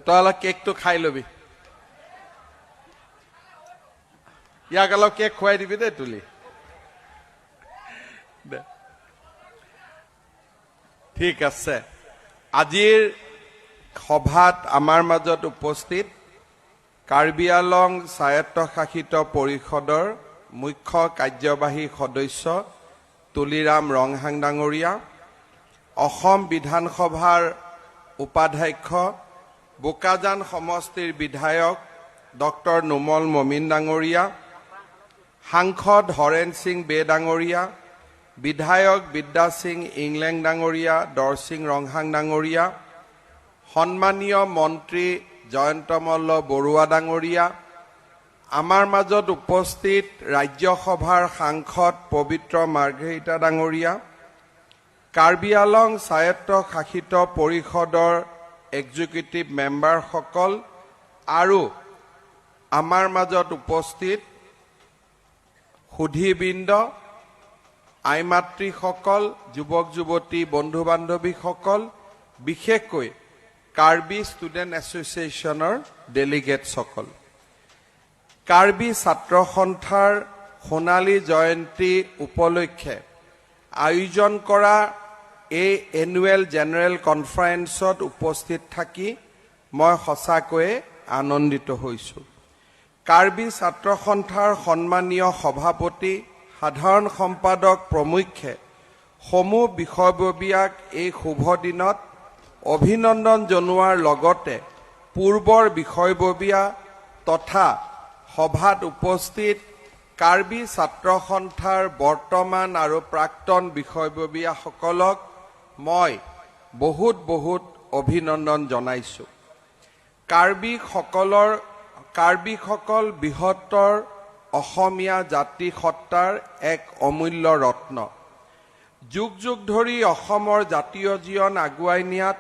তই অলপ কেকটো খাই ল'বি। ইয়াক অলপ কেক খুৱাই দিবি দেই তুলি দে। ঠিক আছে। আজিৰ সভাত আমাৰ মাজত উপস্থিত কাৰ্বি আংলং স্বায়ত্তশাসিত পৰিষদৰ মুখ্য কাৰ্যবাহী সদস্য তুলিৰাম ৰংহাং ডাঙৰীয়া, অসম বিধানসভাৰ উপাধ্যক্ষ বোকাজান সমষ্টিৰ বিধায়ক ডক্টৰ নোমল মমিন ডাঙৰীয়া, সাংসদ হৰেণ সিং বে ডাঙৰীয়া, বিধায়ক বিদ্যা সিং ইংলেং ডাঙৰীয়া, দৰসিং ৰংহাং ডাঙৰীয়া, সন্মানীয় মন্ত্ৰী জয়ন্ত মল্ল বৰুৱা ডাঙৰীয়া, আমাৰ মাজত উপস্থিত ৰাজ্যসভাৰ সাংসদ পবিত্ৰ মাৰ্ঘেৰিটা ডাঙৰীয়া, কাৰ্বি আংলং স্বায়ত্তশাসিত পৰিষদৰ এক্সিকিউটিভ মেম্বাৰসকল আৰু আমাৰ মাজত উপস্থিত সুধীবৃন্দ, আইমাতৃসকল, যুৱক যুৱতী, বন্ধু বান্ধৱীসকল, বিশেষকৈ কাৰ্বি ষ্টুডেণ্ট এছ'চিয়েশ্যনৰ ডেলিগেটছসকল, কাৰ্বি ছাত্ৰ সন্থাৰ সোণালী জয়ন্তী উপলক্ষে আয়োজন কৰা এই এনুৱেল জেনেৰেল কনফাৰেন্সত উপস্থিত থাকি মই সঁচাকৈয়ে আনন্দিত হৈছোঁ। কাৰ্বি ছাত্ৰ সন্থাৰ সন্মানীয় সভাপতি, সাধাৰণ সম্পাদক প্ৰমুখ্যে সমূহ বিষয়ববীয়াক এই শুভ দিনত অভিনন্দন জনোৱাৰ লগতে পূৰ্বৰ বিষয়ববীয়া তথা সভাত উপস্থিত কাৰ্বি ছাত্ৰ সন্থাৰ বৰ্তমান আৰু প্ৰাক্তন বিষয়ববীয়াসকলক মই বহুত বহুত অভিনন্দন জনাইছোঁ। কাৰ্বিসকল বৃহত্তৰ অসমীয়া জাতি সত্তাৰ এক অমূল্য ৰত্ন। যুগ যুগ ধৰি অসমৰ জাতীয় জীৱন আগুৱাই নিয়াত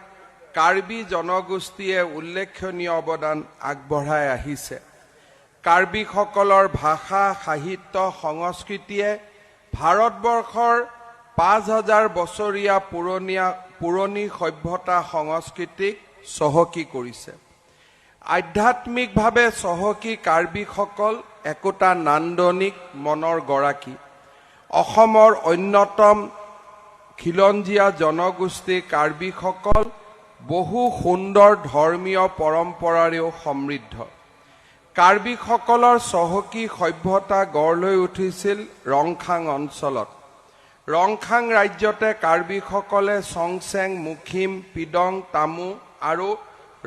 কাৰ্বি জনগোষ্ঠীয়ে উল্লেখনীয় অৱদান আগবঢ়াই আহিছে। কাৰ্বিসকলৰ ভাষা, সাহিত্য, সংস্কৃতিয়ে ভাৰতবৰ্ষৰ 5000 বছৰীয়া পুৰণি সভ্যতা সংস্কৃতিক চহকী কৰিছে। আধ্যাত্মিকভাৱে চহকী কাৰ্বিসকল একোটা নান্দনিক মনৰ গৰাকী। অসমৰ অন্যতম খিলঞ্জীয়া জনগোষ্ঠী কাৰ্বিসকল বহু সুন্দৰ ধৰ্মীয় পৰম্পৰাৰেও সমৃদ্ধ। কাৰ্বিসকলৰ চহকী সভ্যতা গঢ় লৈ উঠিছিল ৰংখাং অঞ্চলত। ৰংখাং ৰাজ্যতে কাৰ্বিসকলে চংচেং, মুখিম, পিডং, তামু আৰু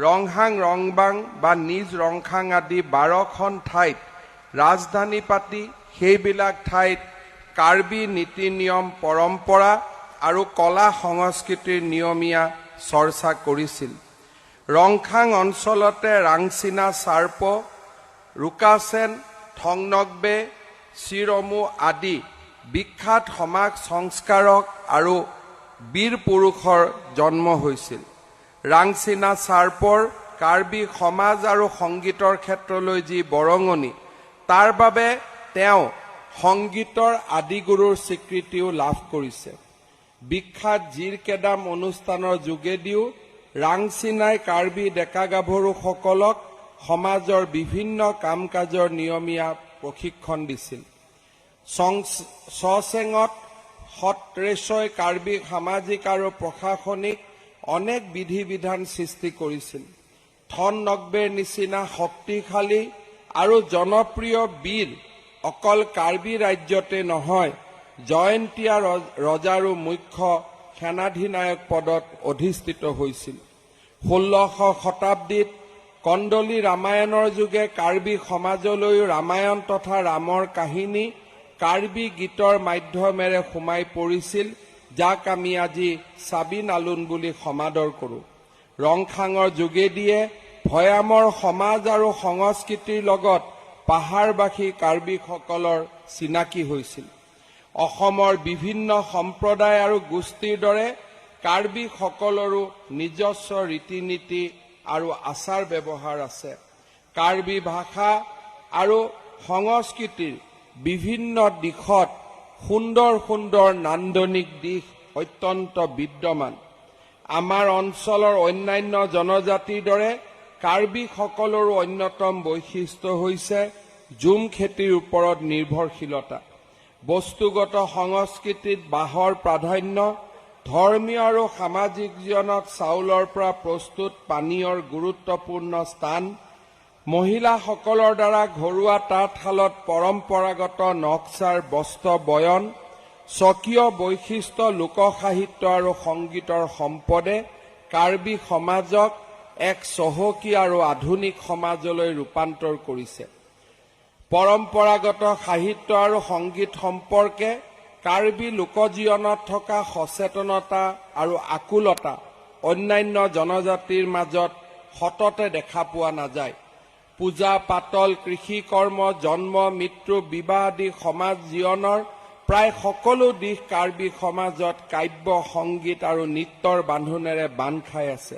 ৰংহাং, ৰংবাং বা নিজ ৰংখাং আদি 12খন ঠাইত ৰাজধানী পাতি সেইবিলাক ঠাইত কাৰ্বি নীতি নিয়ম, পৰম্পৰা আৰু কলা সংস্কৃতিৰ নিয়মীয়া চৰ্চা কৰিছিল। ৰংখাং অঞ্চলতে ৰাংচিনা চাৰ্প, ৰুকাচেন, থংনকবে, চিৰমু আদি বিখ্যাত সমাজ সংস্কাৰক আৰু বীৰ পুৰুষৰ জন্ম হৈছিল। ৰাংচিনা চাৰ্পৰ কাৰ্বি সমাজ আৰু সংগীতৰ ক্ষেত্ৰলৈ যি বৰঙণি, তাৰ বাবে তেওঁ সংগীতৰ আদিগুৰুৰ স্বীকৃতিও লাভ কৰিছে। বিখ্যাত জিৰ কেদাম অনুষ্ঠানৰ যোগেদিও ৰাংচিনাই কাৰ্বি ডেকা গাভৰুসকলক সমাজৰ বিভিন্ন কাম কাজৰ নিয়মীয়া প্ৰশিক্ষণ দিছিল। চচেঙত সত্ৰেশই কাৰ্বি সামাজিক আৰু প্ৰশাসনিক অনেক বিধি বিধান সৃষ্টি কৰিছিল। থন নকবেৰ নিচিনা শক্তিশালী আৰু জনপ্ৰিয় বীৰ অকল কাৰ্বি ৰাজ্যতে নহয়, জয়ন্তীয়া ৰজাৰো মুখ্য সেনাধিনায়ক পদত অধিষ্ঠিত হৈছিল। 16শ শতাব্দীত কন্দলী ৰামায়ণৰ যোগে কাৰ্বি সমাজলৈও ৰামায়ণ তথা ৰামৰ কাহিনী কাৰ্বি গীতৰ মাধ্যমেৰে সোমাই পৰিছিল, যাক আমি আজি চাবিন আলুন বুলি সমাদৰ কৰোঁ। ৰংখাঙৰ যোগেদিয়ে ভৈয়ামৰ সমাজ আৰু সংস্কৃতিৰ লগত পাহাৰবাসী কাৰ্বিসকলৰ চিনাকি হৈছিল। অসমৰ বিভিন্ন সম্প্ৰদায় আৰু গোষ্ঠীৰ দৰে কাৰ্বিসকলৰো নিজস্ব ৰীতি নীতি আৰু আচাৰ ব্যৱহাৰ আছে। কাৰ্বি ভাষা আৰু সংস্কৃতিৰ বিভিন্ন দিশত সুন্দৰ সুন্দৰ নান্দনিক দিশ অত্যন্ত বিদ্যমান। আমাৰ অঞ্চলৰ অন্যান্য জনজাতিৰ দৰে কাৰ্বিসকলৰো অন্যতম বৈশিষ্ট্য হৈছে জুম খেতিৰ ওপৰত নিৰ্ভৰশীলতা। বস্তুগত সংস্কৃতিত বাঁহৰ প্ৰাধান্য, ধৰ্মীয় আৰু সামাজিক জীৱনত চাউলৰ পৰা প্ৰস্তুত পানীয়ৰ গুৰুত্বপূৰ্ণ স্থান, মহিলাসকলৰ দ্বাৰা ঘৰুৱা তাঁতশালত পৰম্পৰাগত নক্সাৰ বস্ত্ৰ বয়ন, স্বকীয় বৈশিষ্ট্য, লোকসাহিত্য আৰু সংগীতৰ সম্পদে কাৰ্বি সমাজক এক চহকী আৰু আধুনিক সমাজলৈ ৰূপান্তৰ কৰিছে। পৰম্পৰাগত সাহিত্য আৰু সংগীত সম্পৰ্কে কাৰ্বি লোকজীৱনত থকা সচেতনতা আৰু আকুলতা অন্যান্য জনজাতিৰ মাজত সততে দেখা পোৱা নাযায়। পূজা পাতল, কৃষিকৰ্ম, জন্ম, মৃত্যু, বিবাহ আদি সমাজ জীৱনৰ প্ৰায় সকলো দিশ কাৰ্বি সমাজত কাব্য, সংগীত আৰু নৃত্যৰ বান্ধোনেৰে বান্ধ খাই আছে।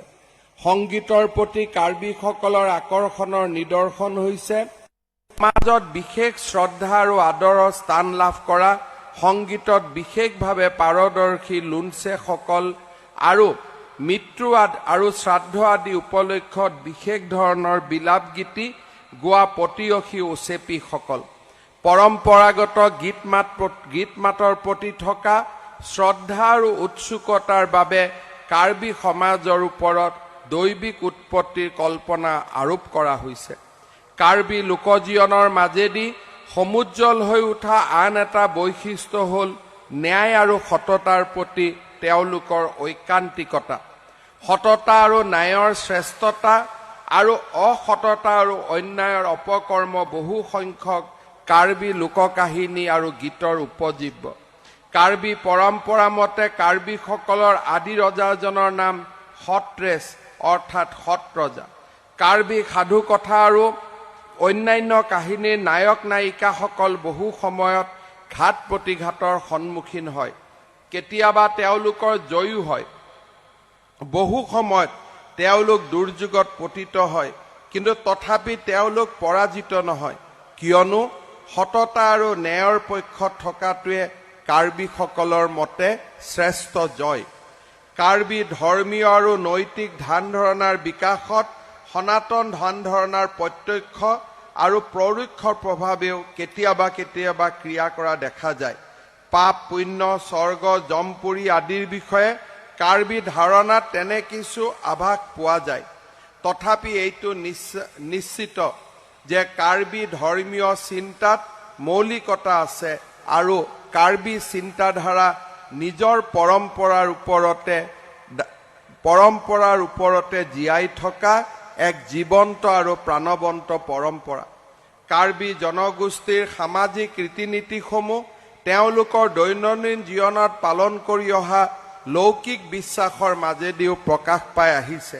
সংগীতৰ প্ৰতি কাৰ্বিসকলৰ আকৰ্ষণৰ নিদৰ্শন হৈছে সমাজত বিশেষ শ্ৰদ্ধা আৰু আদৰৰ স্থান লাভ কৰা সংগীতত বিশেষভাৱে পাৰদৰ্শী লুনচেসকল আৰু মৃত্যু আৰু শ্ৰাদ্ধ আদি উপলক্ষত বিশেষ ধৰণৰ বিলাপ গীতি গোৱা পটীয়সী ওচেপীসকল। পৰম্পৰাগত গীত মাতৰ প্ৰতি থকা শ্ৰদ্ধা আৰু উৎসুকতাৰ বাবে কাৰ্বি সমাজৰ ওপৰত দৈৱিক উৎপত্তিৰ কল্পনা আৰোপ কৰা হৈছে। কাৰ্বি লোকজীৱনৰ মাজেদি সমুজ্জ্বল হৈ উঠা আন এটা বৈশিষ্ট্য হ'ল ন্যায় আৰু সততাৰ প্ৰতি তেওঁলোকৰ ঐকান্তিকতা। সততা আৰু ন্যায়ৰ শ্ৰেষ্ঠতা আৰু অসততা আৰু অন্যায়ৰ অপকৰ্ম বহু সংখ্যক কাৰ্বি লোককাহিনী আৰু গীতৰ উপজীৱ্য। কাৰ্বি পৰম্পৰা মতে কাৰ্বিসকলৰ আদি ৰজাজনৰ নাম সত্ৰেশ, অৰ্থাৎ সৎ ৰজা। কাৰ্বি সাধুকথা আৰু অন্যান্য কাহিনীৰ নায়ক নায়িকাসকল বহু সময়ত ঘাত প্ৰতিঘাতৰ সন্মুখীন হয়। কেতিয়াবা তেওঁলোকৰ জয়ো হয়। বহু সময়ত তেওঁলোক দুৰ্যোগত পতিত হয়, কিন্তু তথাপি তেওঁলোক পৰাজিত নহয়, কিয়নো সততা আৰু ন্যায়ৰ পক্ষত থকাটোৱে কাৰ্বিসকলৰ মতে শ্ৰেষ্ঠ জয়। কাৰ্বি ধৰ্মীয় আৰু নৈতিক ধ্যান ধাৰণাৰ বিকাশত সনাতন ধ্যান ধাৰণাৰ প্ৰত্যক্ষ আৰু পৰোক্ষ প্ৰভাৱেও কেতিয়াবা কেতিয়াবা ক্ৰিয়া কৰা দেখা যায়। পাপ, পুণ্য, স্বৰ্গ, যমপুৰী আদিৰ বিষয়ে কাৰ্বি ধাৰণাত তেনে কিছু আভাস পোৱা যায়। তথাপি এইটো নিশ্চিত যে কাৰ্বি ধৰ্মীয় চিন্তাত মৌলিকতা আছে আৰু কাৰ্বি চিন্তাধাৰা নিজৰ পৰম্পৰাৰ ওপৰতে জীয়াই থকা এক জীৱন্ত আৰু প্ৰাণৱন্ত পৰম্পৰা। কাৰ্বি জনগোষ্ঠীৰ সামাজিক ৰীতি নীতিসমূহ তেওঁলোকৰ দৈনন্দিন জীৱনত পালন কৰি অহা লৌকিক বিশ্বাসৰ মাজেদিও প্ৰকাশ পাই আহিছে।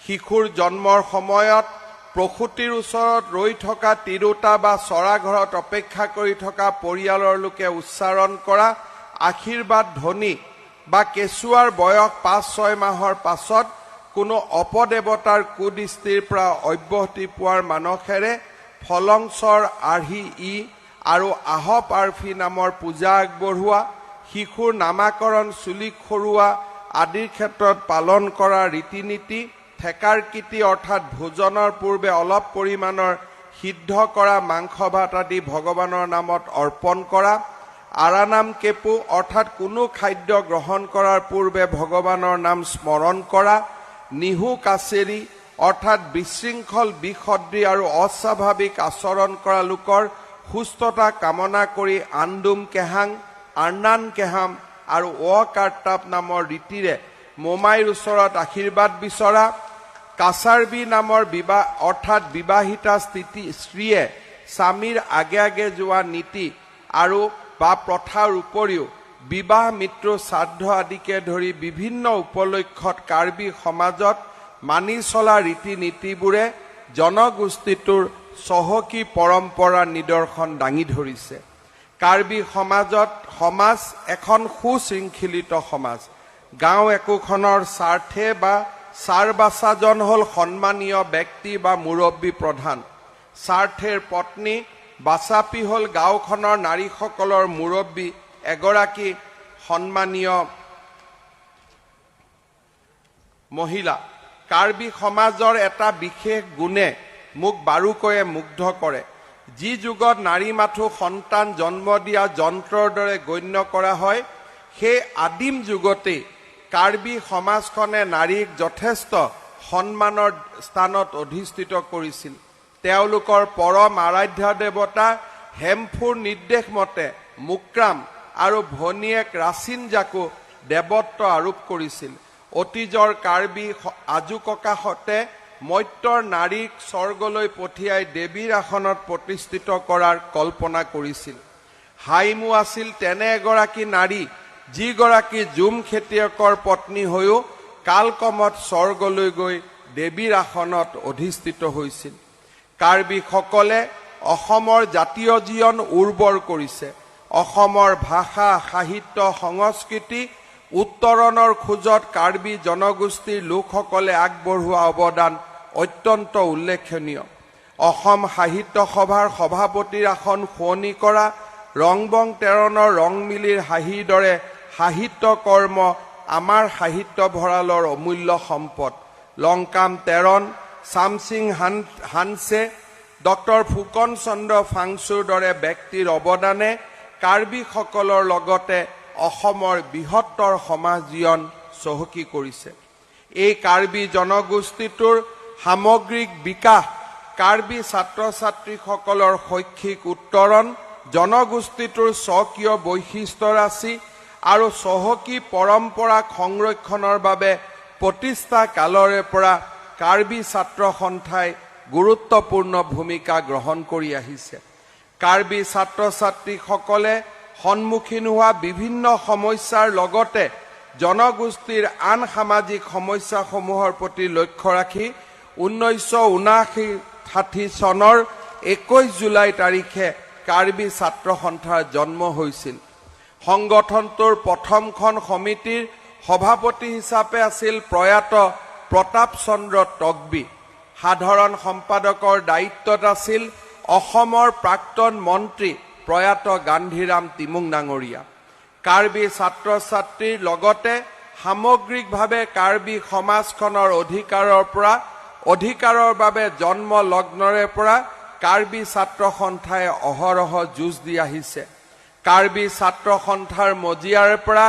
শিশুৰ জন্মৰ সময়ত প্ৰসূতিৰ ওচৰত ৰৈ থকা তিৰোতা বা চৰাঘৰত অপেক্ষা কৰি থকা পৰিয়ালৰ লোকে উচ্চাৰণ কৰা আশীৰ্বাদ ধ্বনি বা কেঁচুৱাৰ বয়স 5-6 মাহৰ পাছত কোনো অপদেৱতাৰ কুদৃষ্টিৰ পৰা অব্যাহতি পোৱাৰ মানসেৰে ফলংচৰ আৰ্হি ই আৰু আহপ আৰ্ফি নামৰ পূজা আগবঢ়োৱা, শিশুৰ নামাকৰণ, চুলি খৰোৱা আদিৰ ক্ষেত্ৰত পালন কৰা ৰীতি নীতি, থেকাৰকীতি, অৰ্থাৎ ভোজনৰ পূৰ্বে অলপ পৰিমাণৰ সিদ্ধ কৰা মাংস ভাত আদি ভগৱানৰ নামত অৰ্পণ কৰা, আৰানাম কেপু, অৰ্থাৎ কোনো খাদ্য গ্ৰহণ কৰাৰ পূৰ্বে ভগৱানৰ নাম স্মৰণ কৰা, নিহু কাছেৰী, অৰ্থাৎ বিশৃংখল, বিসদৃ আৰু অস্বাভাৱিক আচৰণ কৰা লোকৰ সুস্থতা কামনা কৰি আন্দুম কেহাং, আৰ্নান কেহাম আৰু ৱ কাৰ্তাপ নামৰ ৰীতিৰে মোমাইৰ ওচৰত আশীৰ্বাদ বিচৰা, কাছাৰবি নামৰ বিবাহ, অৰ্থাৎ বিবাহিতা স্থিতি স্ত্ৰীয়ে স্বামীৰ আগে আগে যোৱা নীতি আৰু বা প্ৰথাৰ উপৰিও বিবাহ, মৃত্যু, শ্ৰাদ্ধ আদিকে ধৰি বিভিন্ন উপলক্ষত কাৰ্বি সমাজত মানি চলা ৰীতি নীতিবোৰে জনগোষ্ঠীটোৰ চহকী পৰম্পৰাৰ নিদৰ্শন দাঙি ধৰিছে। কাৰ্বি সমাজ এখন সুশৃংখলিত সমাজ। গাঁও একোখনৰ স্বাৰ্থে বা চাৰবাচাজন হ'ল সন্মানীয় ব্যক্তি বা মুৰব্বী প্ৰধান। স্বাৰ্থেৰ পত্নী বাচাপী হ'ল গাঁওখনৰ নাৰীসকলৰ মুৰব্বী, এগৰাকী সন্মানীয় মহিলা। কাৰ্বি সমাজৰ এটা বিশেষ গুণে মোক বাৰুকৈয়ে মুগ্ধ কৰে। যি যুগত নাৰী মাথো সন্তান জন্ম দিয়া যন্ত্ৰৰ দৰে গণ্য কৰা হয়, সেই আদিম যুগতেই কাৰ্বি সমাজখনে নাৰীক যথেষ্ট সন্মানৰ স্থানত অধিষ্ঠিত কৰিছিল। তেওঁলোকৰ পৰম আৰাধ্য দেৱতা হেমফুৰ নিৰ্দেশ মতে মুক্ৰাম আৰু ভনীয়েক ৰাচিনজাকো দেৱত্ব আৰোপ কৰিছিল। অতীজৰ কাৰ্বি আজোককাহঁতে মৰ্ত্যৰ নাৰীক স্বৰ্গলৈ পঠিয়াই দেৱীৰ আসনত প্ৰতিষ্ঠিত কৰাৰ কল্পনা কৰিছিল। হাইমু আছিল তেনে এগৰাকী নাৰী, যিগৰাকী জুম খেতিয়কৰ পত্নী হৈও কালক্ৰমত স্বৰ্গলৈ গৈ দেৱীৰ আসনত অধিষ্ঠিত হৈছিল। কাৰ্বিসকলে অসমৰ জাতীয় জীৱন উৰ্বৰ কৰিছে। অসমৰ ভাষা, সাহিত্য, সংস্কৃতি উত্তৰণৰ খোজত কাৰ্বি জনগোষ্ঠীৰ লোকসকলে আগবঢ়োৱা অৱদান অত্যন্ত উল্লেখনীয়। অসম সাহিত্য সভাৰ সভাপতিৰ আসন শুৱনি কৰা ৰংবং তেৰণৰ ৰংমিলিৰ হাঁহিৰ দৰে সাহিত্য কৰ্ম আমাৰ সাহিত্য ভঁৰালৰ অমূল্য সম্পদ। লংকাম তেৰণ, চামচিং হানছে, ডক্টৰ ফুকন চন্দ্ৰ ফাংচুৰ দৰে ব্যক্তিৰ অৱদানে কাৰ্বিসকলৰ লগতে অসমৰ বৃহত্তৰ সমাজ জীৱন চহকী কৰিছে। এই কাৰ্বি জনগোষ্ঠীটোৰ সামগ্ৰিক বিকাশ, কাৰ্বি ছাত্ৰ ছাত্ৰীসকলৰ শৈক্ষিক উত্তৰণ, জনগোষ্ঠীটোৰ স্বকীয় বৈশিষ্ট্যৰাশি আৰু চহকী পৰম্পৰাক সংৰক্ষণৰ বাবে প্ৰতিষ্ঠা কালৰে পৰা কাৰ্বি ছাত্ৰ সন্থাই গুৰুত্বপূৰ্ণ ভূমিকা গ্ৰহণ কৰি আহিছে। কাৰ্বি ছাত্ৰ ছাত্ৰীসকলে সন্মুখীন হোৱা বিভিন্ন সমস্যাৰ লগতে জনগোষ্ঠীৰ আন সামাজিক সমস্যাসমূহৰ প্ৰতি লক্ষ্য ৰাখি 1959 চনৰ 21 জুলাই তাৰিখে কাৰ্বি ছাত্ৰ সন্থাৰ জন্ম হৈছিল। সংগঠনটোৰ প্ৰথমখন সমিতিৰ সভাপতি হিচাপে আছিল প্ৰয়াত প্ৰতাপ চন্দ্ৰ টকবি। সাধাৰণ সম্পাদকৰ দায়িত্বত আছিল অসমৰ প্ৰাক্তন মন্ত্ৰী প্ৰয়াত গান্ধীৰাম তিমুং ডাঙৰীয়া। কাৰ্বি ছাত্ৰ ছাত্ৰীৰ লগতে সামগ্ৰিকভাৱে কাৰ্বি সমাজখনৰ অধিকাৰৰ বাবে জন্ম লগ্নৰে পৰা কাৰ্বি ছাত্ৰ সন্থাই অহৰহ যুঁজ দি আহিছে। কাৰ্বি ছাত্ৰ সন্থাৰ মজিয়াৰ পৰা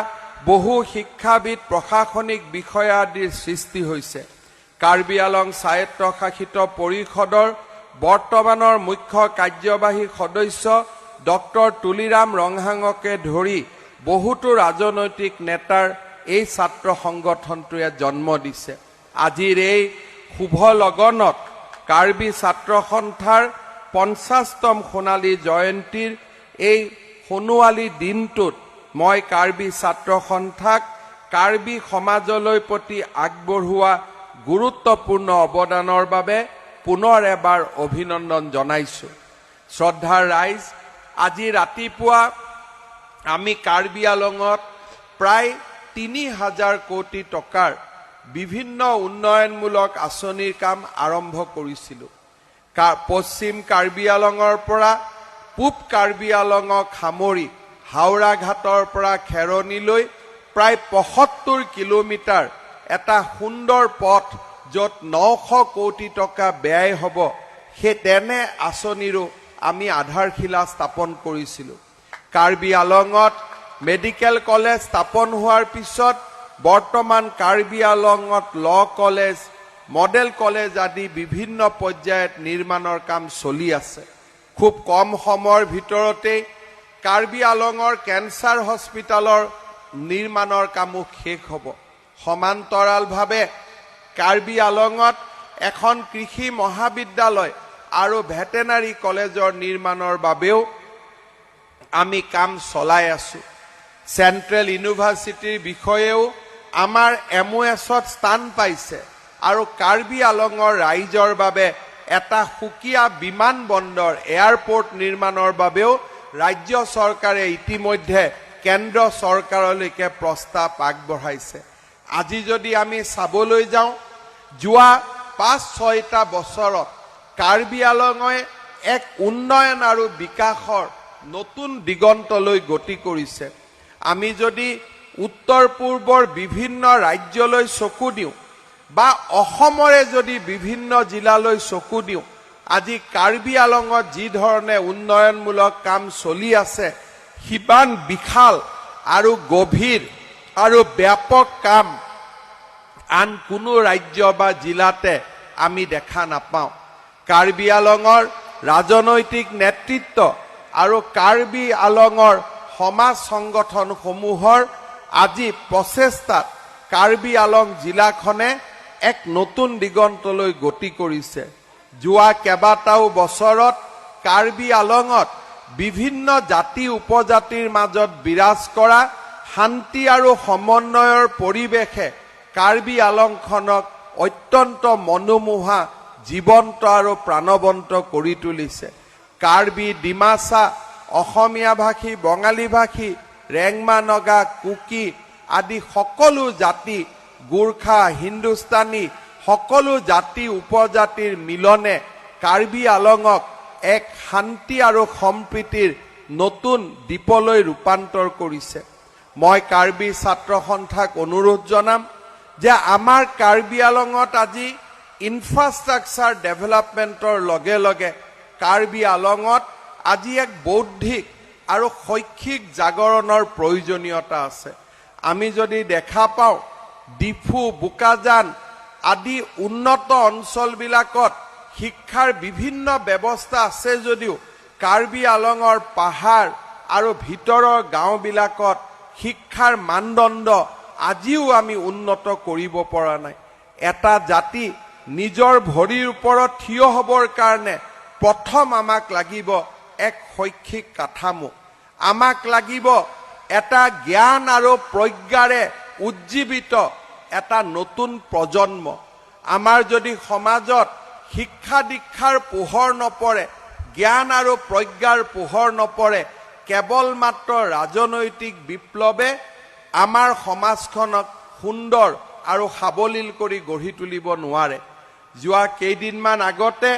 বহু শিক্ষাবিদ, প্ৰশাসনিক বিষয়া আদিৰ সৃষ্টি হৈছে। কাৰ্বি আলং স্বায়ত্তশাসিত পৰিষদৰ বৰ্তমানৰ মুখ্য কাৰ্যবাহী সদস্য ডক্টৰ তুলিৰাম ৰংহাঙকে ধৰি বহুতো ৰাজনৈতিক নেতাৰ এই ছাত্ৰ সংগঠনটোৱে জন্ম দিছে। আজিৰ এই শুভ লগনত কাৰ্বি ছাত্ৰ সন্থাৰ 50তম সোণালী জয়ন্তীৰ এই সোণোৱালী দিনটোত মই কাৰ্বি ছাত্ৰ সন্থাক কাৰ্বি সমাজলৈ প্ৰতি আগবঢ়োৱা গুৰুত্বপূৰ্ণ অৱদানৰ বাবে পুনৰ এবাৰ অভিনন্দন জনাইছোঁ। শ্ৰদ্ধাৰ ৰাইজ, আজি ৰাতিপুৱা আমি কাৰ্বি আলঙত প্ৰায় 3 হাজাৰ কোটি টকাৰ বিভিন্ন উন্নয়নমূলক আঁচনিৰ কাম আৰম্ভ কৰিছিলোঁ। পশ্চিম কাৰ্বি আলঙৰ পৰা পূব কাৰ্বি আলঙক সামৰি হাওৰাঘাটৰ পৰা খেৰণিলৈ প্ৰায় 75 কিলোমিটাৰ এটা সুন্দৰ পথ, য'ত 900 কোটি টকা ব্যয় হ'ব, সেই তেনে আঁচনিৰো আমি আধাৰশিলা স্থাপন কৰিছিলোঁ। কাৰ্বি আলঙত মেডিকেল কলেজ স্থাপন হোৱাৰ পিছত বৰ্তমান Karbi আলঙত law college, model college আদি বিভিন্ন পৰ্যায়ত নিৰ্মাণৰ কাম চলি আছে। খুব কম সময়ৰ ভিতৰতেই কাৰ্বি আলঙৰ কেঞ্চাৰ হস্পিটেলৰ নিৰ্মাণৰ কামো শেষ হ'ব। সমান্তৰালভাৱে কাৰ্বি আলঙত এখন কৃষি মহাবিদ্যালয় আৰু ভেটেনাৰী কলেজৰ নিৰ্মাণৰ বাবেও আমি কাম চলাই আছো। চেণ্ট্ৰেল ইউনিভাৰ্চিটিৰ বিষয়েও আমাৰ এম অ' এছত স্থান পাইছে আৰু কাৰ্বি আলঙৰ ৰাইজৰ বাবে এটা সুকীয়া বিমান বন্দৰ, এয়াৰপৰ্ট নিৰ্মাণৰ বাবেও ৰাজ্য চৰকাৰে ইতিমধ্যে কেন্দ্ৰ চৰকাৰলৈকে প্ৰস্তাৱ আগবঢ়াইছে। আজি যদি আমি চাবলৈ যাওঁ, যোৱা 5-6টা বছৰত কাৰ্বি আলঙে এক উন্নয়ন আৰু বিকাশৰ নতুন দিগন্তলৈ গতি কৰিছে। আমি যদি উত্তৰ পূৰ্বৰ বিভিন্ন ৰাজ্যলৈ চকু দিওঁ, বা অসমৰে যদি বিভিন্ন জিলালৈ চকু দিওঁ, আজি কাৰ্বি আলঙত যি ধৰণে উন্নয়নমূলক কাম চলি আছে, সিমান বিশাল আৰু গভীৰ আৰু ব্যাপক কাম আন কোনো ৰাজ্য বা জিলাতে আমি দেখা নাপাওঁ। কাৰ্বি আলঙৰ ৰাজনৈতিক নেতৃত্ব আৰু কাৰ্বি আলঙৰ সমাজ সংগঠনসমূহৰ আজি প্ৰচেষ্টাত কাৰ্বি আলং জিলাখনে এক নতুন দিগন্তলৈ গতি কৰিছে। যোৱা কেইবাটাও বছৰত কাৰ্বি আলঙত বিভিন্ন জাতি উপজাতিৰ মাজত বিৰাজ কৰা শান্তি আৰু সমন্বয়ৰ পৰিৱেশে কাৰ্বি আলংখনক অত্যন্ত মনোমোহা, জীৱন্ত আৰু প্ৰাণৱন্ত কৰি তুলিছে। কাৰ্বি, ডিমাচা, অসমীয়া ভাষী, বঙালী ভাষী, ৰেংমা নগা, কুকি আদি সকলো জাতি, গোৰ্খা, হিন্দুস্তানী, সকলো জাতি উপজাতিৰ মিলনে কাৰ্বি আলঙক এক শান্তি আৰু সম্প্ৰীতিৰ নতুন দ্বীপলৈ ৰূপান্তৰ কৰিছে। মই কাৰ্বি ছাত্ৰ সন্থাক অনুৰোধ জনাম যে আমাৰ কাৰ্বি আলঙত আজি ইনফ্ৰাষ্ট্ৰাকচাৰ ডেভেলপমেণ্টৰ লগে লগে কাৰ্বি আলঙত আজি এক বৌদ্ধিক আৰু শৈক্ষিক জাগৰণৰ প্ৰয়োজনীয়তা আছে। আমি যদি দেখা পাওঁ, ডিফু, বোকাজান আদি উন্নত অঞ্চলবিলাকত শিক্ষাৰ বিভিন্ন ব্যৱস্থা আছে যদিও কাৰ্বি আলঙৰ পাহাৰ আৰু ভিতৰৰ গাঁওবিলাকত শিক্ষাৰ মানদণ্ড আজিও আমি উন্নত কৰিব পৰা নাই। এটা জাতি নিজৰ ভৰিৰ ওপৰত থিয় হ'বৰ কাৰণে প্ৰথম আমাক লাগিব এক শৈক্ষিক কাঠামো। আমাক লাগিব এটা জ্ঞান আৰু প্ৰজ্ঞাৰে উজ্জীৱিত এটা নতুন প্ৰজন্ম। আমাৰ যদি সমাজত শিক্ষা দীক্ষাৰ পোহৰ নপৰে, জ্ঞান আৰু প্ৰজ্ঞাৰ পোহৰ নপৰে, কেৱল মাত্ৰ ৰাজনৈতিক বিপ্লৱে আমাৰ সমাজখনক সুন্দৰ আৰু সাৱলীল কৰি গঢ়ি তুলিব নোৱাৰে। যোৱা কেইদিনমান আগতে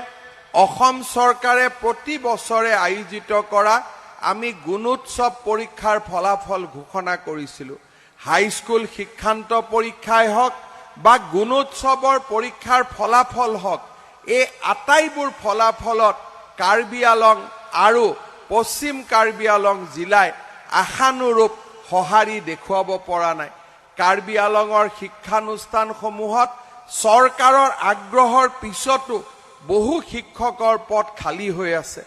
অসম চৰকাৰে প্ৰতি বছৰে আয়োজিত কৰা আমি গুণোৎসৱ পৰীক্ষাৰ ফলাফল ঘোষণা কৰিছিলোঁ। হাইস্কুল শিক্ষান্ত পৰীক্ষাই হওক বা গুণোৎসৱৰ পৰীক্ষাৰ ফলাফল হওক, এই আটাইবোৰ ফলাফলত কাৰ্বি আলং আৰু পশ্চিম কাৰ্বি আলং জিলাই আশানুৰূপ সঁহাৰি দেখুৱাব পৰা নাই। কাৰ্বি আলঙৰ শিক্ষানুষ্ঠানসমূহত চৰকাৰৰ আগ্ৰহৰ পিছতো বহু শিক্ষকৰ পদ খালী হৈ আছে।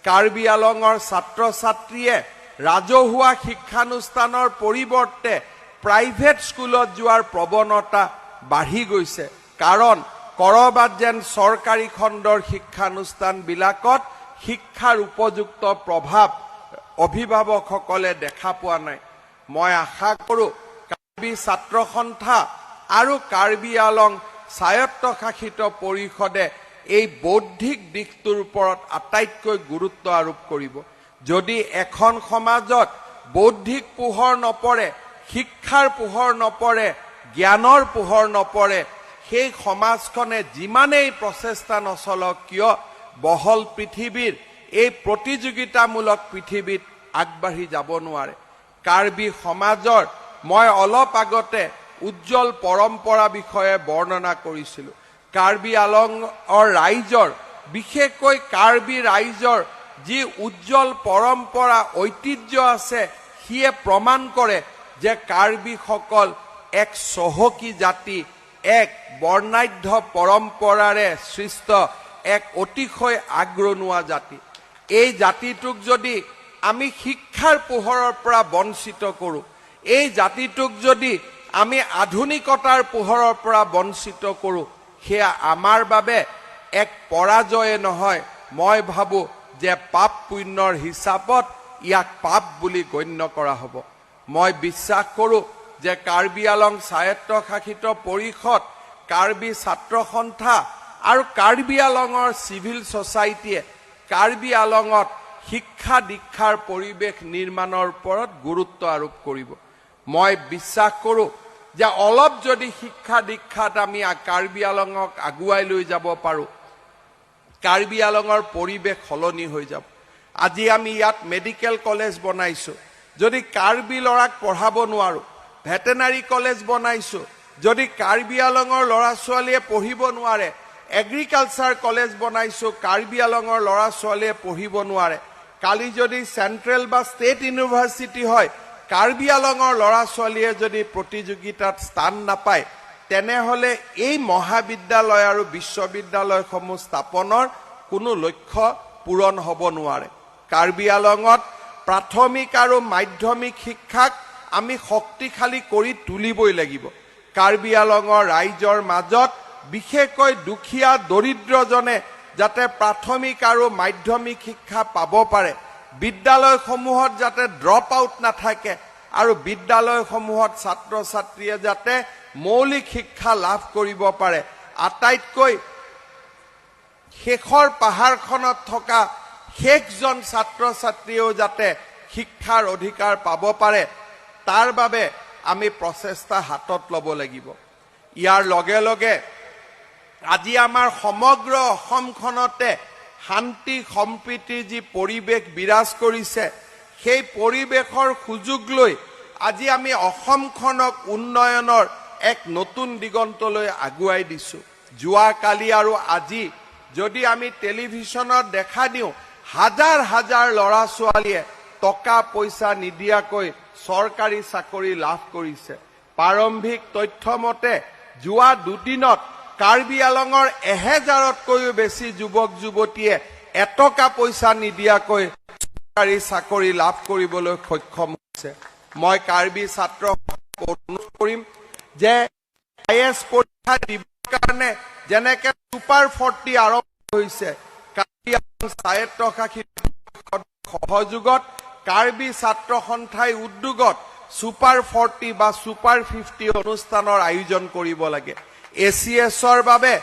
কাৰ্বি আলঙৰ ছাত্ৰ ছাত্ৰীয়ে ৰাজহুৱা শিক্ষানুষ্ঠানৰ পৰিৱৰ্তে প্ৰাইভেট স্কুলত যোৱাৰ প্ৰৱণতা বাঢ়ি গৈছে, কাৰণ কৰবাত যেন চৰকাৰী খণ্ডৰ শিক্ষানুষ্ঠানবিলাকত শিক্ষাৰ উপযুক্ত প্ৰভাৱ অভিভাৱকসকলে দেখা পোৱা নাই। মই আশা কৰোঁ, কাৰ্বি ছাত্ৰ সন্থা আৰু কাৰ্বি আলং স্বায়ত্তশাসিত পৰিষদে এই বৌদ্ধিক দিশটোৰ ওপৰত আটাইতকৈ গুৰুত্ব আৰোপ কৰিব। যদি এখন সমাজত বৌদ্ধিক পোহৰ নপৰে, শিক্ষাৰ পোহৰ নপৰে, জ্ঞানৰ পোহৰ নপৰে, সেই সমাজখনে যিমানেই প্ৰচেষ্টা নচলক কিয়, বহল পৃথিৱীৰ এই প্ৰতিযোগিতামূলক পৃথিৱীত আগবাঢ়ি যাব নোৱাৰে। কাৰ্বি সমাজৰ মই অলপ আগতে উজ্জ্বল পৰম্পৰা বিষয়ে বৰ্ণনা কৰিছিলোঁ। কাৰ্বি আলঙৰ ৰাইজৰ, বিশেষকৈ কাৰ্বি ৰাইজৰ যি উজ্জ্বল পৰম্পৰা, ঐতিহ্য আছে, সিয়ে প্ৰমাণ কৰে যে কাৰ্বিসকল এক চহকী জাতি, এক বৰ্ণাঢ্য পৰম্পৰাৰে সৃষ্ট এক অতিশয় আগৰণুৱা জাতি। এই জাতিটোক যদি আমি শিক্ষাৰ পোহৰৰ পৰা বঞ্চিত কৰোঁ, এই জাতিটোক যদি আমি আধুনিকতাৰ পোহৰৰ পৰা বঞ্চিত কৰোঁ, সেয়া আমাৰ বাবে এক পৰাজয়ে নহয়, মই ভাবোঁ যে পাপ পুণ্যৰ হিচাপত ইয়াক পাপ বুলি গণ্য কৰা হ'ব। মই বিশ্বাস কৰোঁ যে কাৰ্বি আলং স্বায়ত্তশাসিত পৰিষদ, কাৰ্বি ছাত্ৰ সন্থা আৰু কাৰ্বি আলঙৰ চিভিল ছ'চাইটিয়ে কাৰ্বি আলঙত শিক্ষা দীক্ষাৰ পৰিৱেশ নিৰ্মাণৰ ওপৰত গুৰুত্ব আৰোপ কৰিব। মই বিশ্বাস কৰোঁ যে অলপ যদি শিক্ষা দীক্ষাত আমি কাৰ্বি আলঙক আগুৱাই লৈ যাব পাৰোঁ, কাৰ্বি আলঙৰ পৰিৱেশ সলনি হৈ যাব। আজি আমি ইয়াত মেডিকেল কলেজ বনাইছোঁ, যদি কাৰ্বি ল'ৰাক পঢ়াব নোৱাৰোঁ। ভেটেনাৰী কলেজ বনাইছোঁ, যদি কাৰ্বি আলঙৰ ল'ৰা ছোৱালীয়ে পঢ়িব নোৱাৰে, এগ্ৰিকালচাৰ কলেজ বনাইছোঁ, কাৰ্বি আলঙৰ ল'ৰা ছোৱালীয়ে পঢ়িব নোৱাৰে, কালি যদি চেণ্ট্ৰেল বা ষ্টেট ইউনিভাৰ্চিটি হয়, কাৰ্বি আলঙৰ ল'ৰা ছোৱালীয়ে যদি প্ৰতিযোগিতাত স্থান নাপায়, তেনেহ'লে এই মহাবিদ্যালয় আৰু বিশ্ববিদ্যালয়সমূহ স্থাপনৰ কোনো লক্ষ্য পূৰণ হ'ব নোৱাৰে। কাৰ্বি আলঙত প্ৰাথমিক আৰু মাধ্যমিক শিক্ষাক আমি শক্তিশালী কৰি তুলিবই লাগিব। কাৰ্বি আলঙৰ ৰাইজৰ মাজত, বিশেষকৈ দুখীয়া দৰিদ্ৰজনে যাতে প্ৰাথমিক আৰু মাধ্যমিক শিক্ষা পাব পাৰে, বিদ্যালয়সমূহত যাতে ড্ৰপ আউট নাথাকে আৰু বিদ্যালয়সমূহত ছাত্ৰ ছাত্ৰীয়ে যাতে মৌলিক শিক্ষা লাভ কৰিব পাৰে, আটাইতকৈ শেষৰ পাহাৰখনত থকা শেষজন ছাত্ৰ ছাত্ৰীয়েও যাতে শিক্ষাৰ অধিকাৰ পাব পাৰে, তাৰ বাবে আমি প্ৰচেষ্টা হাতত ল'ব লাগিব। ইয়াৰ লগে লগে আজি আমাৰ সমগ্ৰ অসমখনতে শান্তি সম্প্ৰীতিৰ যি পৰিৱেশ বিৰাজ কৰিছে, সেই পৰিৱেশৰ সুযোগ লৈ আজি আমি অসমখনক উন্নয়নৰ এক নতুন দিগন্তলৈ আগুৱাই দিছোঁ। যোৱাকালি আৰু আজি যদি আমি টেলিভিশ্যনত দেখা দিওঁ, হাজাৰ হাজাৰ ল'ৰা ছোৱালীয়ে টকা পইচা নিদিয়াকৈ চৰকাৰী চাকৰি লাভ কৰিছে। প্ৰাৰম্ভিক তথ্য মতে যোৱা দুদিনত কাৰ্বি আলঙৰ 1000তকৈও বেছি যুৱক যুৱতীয়ে এটকা পইচা নিদিয়াকৈ চৰকাৰী চাকৰি লাভ কৰিবলৈ সক্ষম হৈছে। মই কাৰ্বি ছাত্ৰ অনুৰোধ কৰিম যে I S পৰীক্ষা দিবৰ কাৰণে যেনেকে ছুপাৰ 40 আৰম্ভ হৈছে, কাৰ্বি আংলং স্বায়ত্তশাসিত পৰিষদৰ সহযোগত কাৰ্বি ছাত্ৰ সন্থাই উদ্যোগত ছুপাৰ 40 বা ছুপাৰ 50 অনুষ্ঠানৰ আয়োজন কৰিব লাগে। এ চি এছৰ বাবে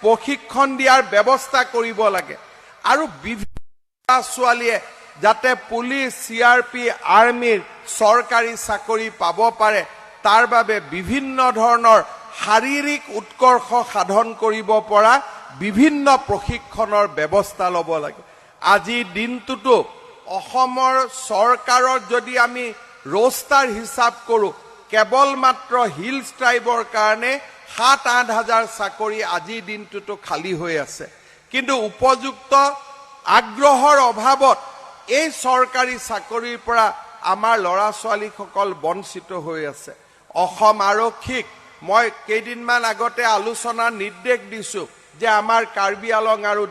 প্ৰশিক্ষণ দিয়াৰ ব্যৱস্থা কৰিব লাগে আৰু বিভিন্ন ল'ৰা ছোৱালীয়ে যাতে পুলিচ, চিআৰপি, আৰ্মীৰ চৰকাৰী চাকৰি পাব পাৰে, তাৰ বাবে বিভিন্ন ধৰণৰ শাৰীৰিক উৎকৰ্ষ সাধন কৰিব পৰা বিভিন্ন প্ৰশিক্ষণৰ ব্যৱস্থা ল'ব লাগে। আজিৰ দিনটোতো অসমৰ চৰকাৰৰ যদি আমি ৰোষ্টাৰ হিচাপ কৰোঁ, কেৱল মাত্ৰ হিলছ ট্ৰাইবৰ কাৰণে 7-8 হাজাৰ চাকৰি আজিৰ দিনটোতো খালী হৈ আছে। কিন্তু উপযুক্ত আগ্ৰহৰ অভাৱত এই চৰকাৰী চাকৰিৰ পৰা আমাৰ ল'ৰা ছোৱালীসকল বঞ্চিত হৈ আছে। অসম আৰক্ষীক মই কেইদিনমান আগতে আলোচনাৰ নিৰ্দেশ দিছোঁ যে আমাৰ কাৰ্বি আলং আৰু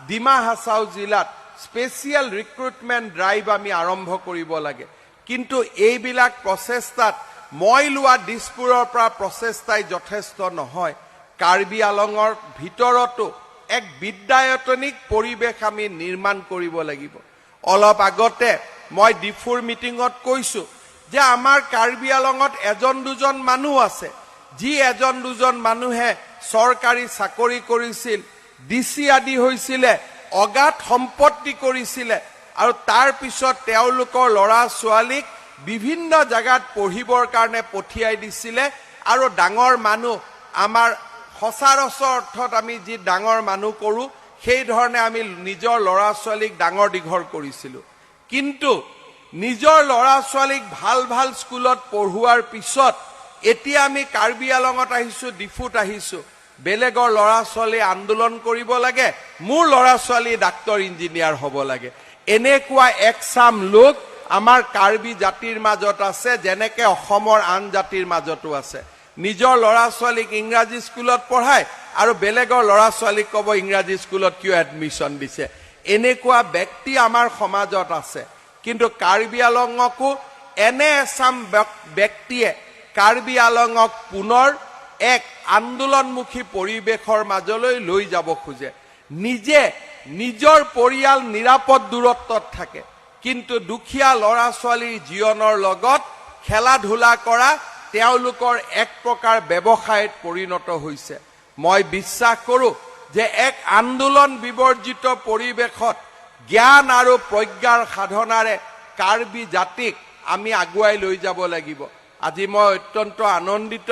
ডিমা হাছাও জিলাত স্পেচিয়েল ৰিক্ৰুটমেণ্ট ড্ৰাইভ আমি আৰম্ভ কৰিব লাগে। কিন্তু এইবিলাক প্ৰচেষ্টাত মই লোৱা দিছপুৰৰ পৰা প্ৰচেষ্টাই যথেষ্ট নহয়। কাৰ্বি আলঙৰ ভিতৰতো এক বিদ্যায়তনিক পৰিৱেশ আমি নিৰ্মাণ কৰিব লাগিব। অলপ আগতে মই ডিফুৰ মিটিঙত কৈছো যে আমাৰ কাৰ্বি আলঙত এজন দুজন মানুহ আছে, যি এজন দুজন মানুহে চৰকাৰী চাকৰি কৰিছিল, ডি চি আদি হৈছিলে, অগাধ সম্পত্তি কৰিছিলে আৰু তাৰ পিছত তেওঁলোকৰ ল'ৰা ছোৱালীক বিভিন্ন জেগাত পঢ়িবৰ কাৰণে পঠিয়াই দিছিলে আৰু ডাঙৰ মানুহ, আমাৰ সচৰাচৰ অৰ্থত আমি যি ডাঙৰ মানুহ কৰোঁ, সেই ধৰণে আমি নিজৰ ল'ৰা ছোৱালীক ডাঙৰ দীঘল কৰিছিলোঁ। কিন্তু নিজৰ ল'ৰা ছোৱালীক ভাল ভাল স্কুলত পঢ়োৱাৰ পিছত এতিয়া আমি কাৰ্বি আলঙত আহিছোঁ, ডিফুত আহিছোঁ, বেলেগৰ ল'ৰা ছোৱালী আন্দোলন কৰিব লাগে, মোৰ ল'ৰা ছোৱালী ডাক্তৰ ইঞ্জিনিয়াৰ হ'ব লাগে। এনেকুৱা একচাম লোক আমাৰ কাৰ্বি জাতিৰ মাজত আছে, যেনেকে অসমৰ আন জাতিৰ মাজতো আছে। নিজৰ ল'ৰা ছোৱালীক ইংৰাজী স্কুলত পঢ়ায় আৰু বেলেগৰ ল'ৰা ছোৱালীক ক'ব ইংৰাজী স্কুলত কিয় এডমিশ্যন দিছে। এনেকুৱা ব্যক্তি আমাৰ সমাজত আছে। কিন্তু কাৰ্বি আলঙকো এনে এচাম ব্যক্তিয়ে কাৰ্বি আলঙক পুনৰ এক আন্দোলনমুখী পৰিৱেশৰ মাজলৈ লৈ যাব খোজে। নিজে নিজৰ পৰিয়াল নিৰাপদ দূৰত্বত থাকে, কিন্তু দুখীয়া ল'ৰা ছোৱালীৰ জীৱনৰ লগত খেলা ধূলা কৰা তেওঁলোকৰ এক প্ৰকাৰ ব্যৱসায়ত পৰিণত হৈছে। মই বিশ্বাস কৰোঁ যে এক আন্দোলন বিবৰ্জিত পৰিৱেশত জ্ঞান আৰু প্ৰজ্ঞাৰ সাধনাৰে কাৰ্বি জাতিক আমি আগুৱাই লৈ যাব লাগিব। আজি মই অত্যন্ত আনন্দিত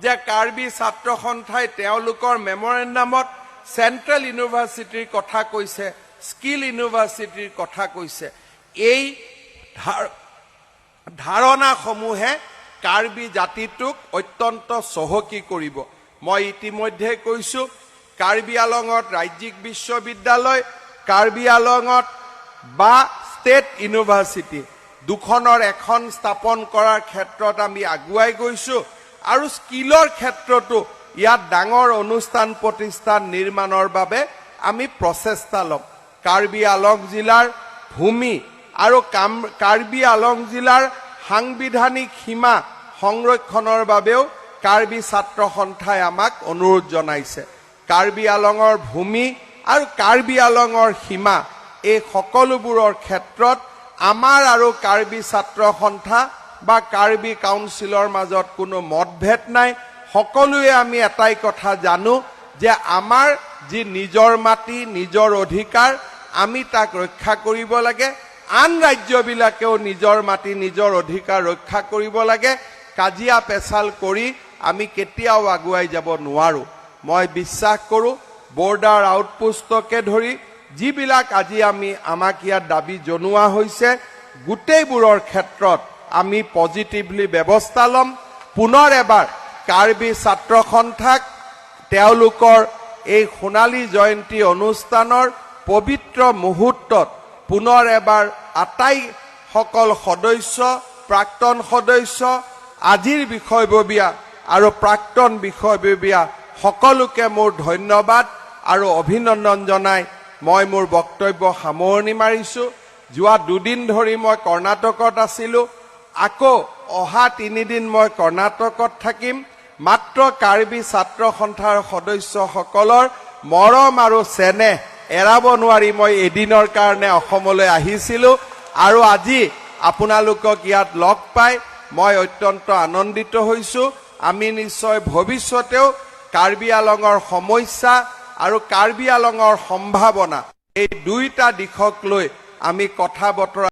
যে কাৰ্বি ছাত্ৰ সন্থাই তেওঁলোকৰ মেমৰেণ্ডামত চেণ্ট্ৰেল ইউনিভাৰ্চিটিৰ কথা কৈছে, স্কিল ইউনিভাৰ্চিটিৰ কথা কৈছে। এই ধাৰণাসমূহে কাৰ্বি জাতিটোক অত্যন্ত চহকী কৰিব। মই ইতিমধ্যে কৈছোঁ, কাৰ্বি আলঙত ৰাজ্যিক বিশ্ববিদ্যালয়, কাৰ্বি আলঙত বা ষ্টেট ইউনিভাৰ্চিটি দুখনৰ এখন স্থাপন কৰাৰ ক্ষেত্ৰত আমি আগুৱাই গৈছোঁ আৰু স্কিলৰ ক্ষেত্ৰতো ইয়াত ডাঙৰ অনুষ্ঠান প্ৰতিষ্ঠান নিৰ্মাণৰ বাবে আমি প্ৰচেষ্টা ল'ম। কাৰ্বি আলং জিলাৰ ভূমি আৰু কাৰ্বি আলং জিলাৰ সাংবিধানিক সীমা সংৰক্ষণৰ বাবেও কাৰ্বি ছাত্ৰ সন্থাই আমাক অনুৰোধ জনাইছে। কাৰ্বি আলঙৰ ভূমি আৰু কাৰ্বি আলঙৰ সীমা, এই সকলোবোৰৰ ক্ষেত্ৰত আমাৰ আৰু কাৰ্বি ছাত্ৰ সন্থা বা কাৰ্বি কাউন্সিলৰ মাজত কোনো মতভেদ নাই। সকলোৱে আমি এটাই কথা জানো যে আমাৰ যি নিজৰ মাটি, নিজৰ অধিকাৰ, আমি তাক ৰক্ষা কৰিব লাগে। আন ৰাজ্যবিলাকেও নিজৰ মাটি, নিজৰ অধিকাৰ ৰক্ষা কৰিব লাগে। কাজিয়া পেচাল কৰি আমি কেতিয়াও আগুৱাই যাব নোৱাৰো। মই বিশ্বাস কৰোঁ, বৰ্ডাৰ আউটপোষ্টকে ধৰি যিবিলাক আজি আমাক ইয়াত দাবী জনোৱা হৈছে, গোটেইবোৰৰ ক্ষেত্ৰত আমি পজিটিভলি ব্যৱস্থা ল'ম। পুনৰ এবাৰ কাৰ্বি ছাত্ৰ সন্থাক তেওঁলোকৰ এই সোণালী জয়ন্তী অনুষ্ঠানৰ পবিত্ৰ মুহূৰ্তত পুনৰ এবাৰ আটাইসকল সদস্য, প্ৰাক্তন সদস্য, আজিৰ বিষয়ববীয়া আৰু প্ৰাক্তন বিষয়ববীয়া সকলোকে মোৰ ধন্যবাদ আৰু অভিনন্দন জনাই মই মোৰ বক্তব্য সামৰণি মাৰিছোঁ। যোৱা 2 দিন ধৰি মই কৰ্ণাটকত আছিলোঁ। আকৌ অহা 3 দিন মই কৰ্ণাটকত থাকিম। মাত্ৰ কাৰ্বি ছাত্ৰ সন্থাৰ সদস্যসকলৰ মৰম আৰু চেনেহ এৰাব নোৱাৰি মই এদিনৰ কাৰণে অসমলৈ আহিছিলোঁ আৰু আজি আপোনালোকক ইয়াত লগ পাই মই অত্যন্ত আনন্দিত হৈছোঁ। আমি নিশ্চয় ভৱিষ্যতেও কাৰ্বি আলঙৰ সমস্যা আৰু কাৰ্বি আলঙৰ সম্ভাৱনা, এই দুয়োটা দিশক লৈ আমি কথা বতৰা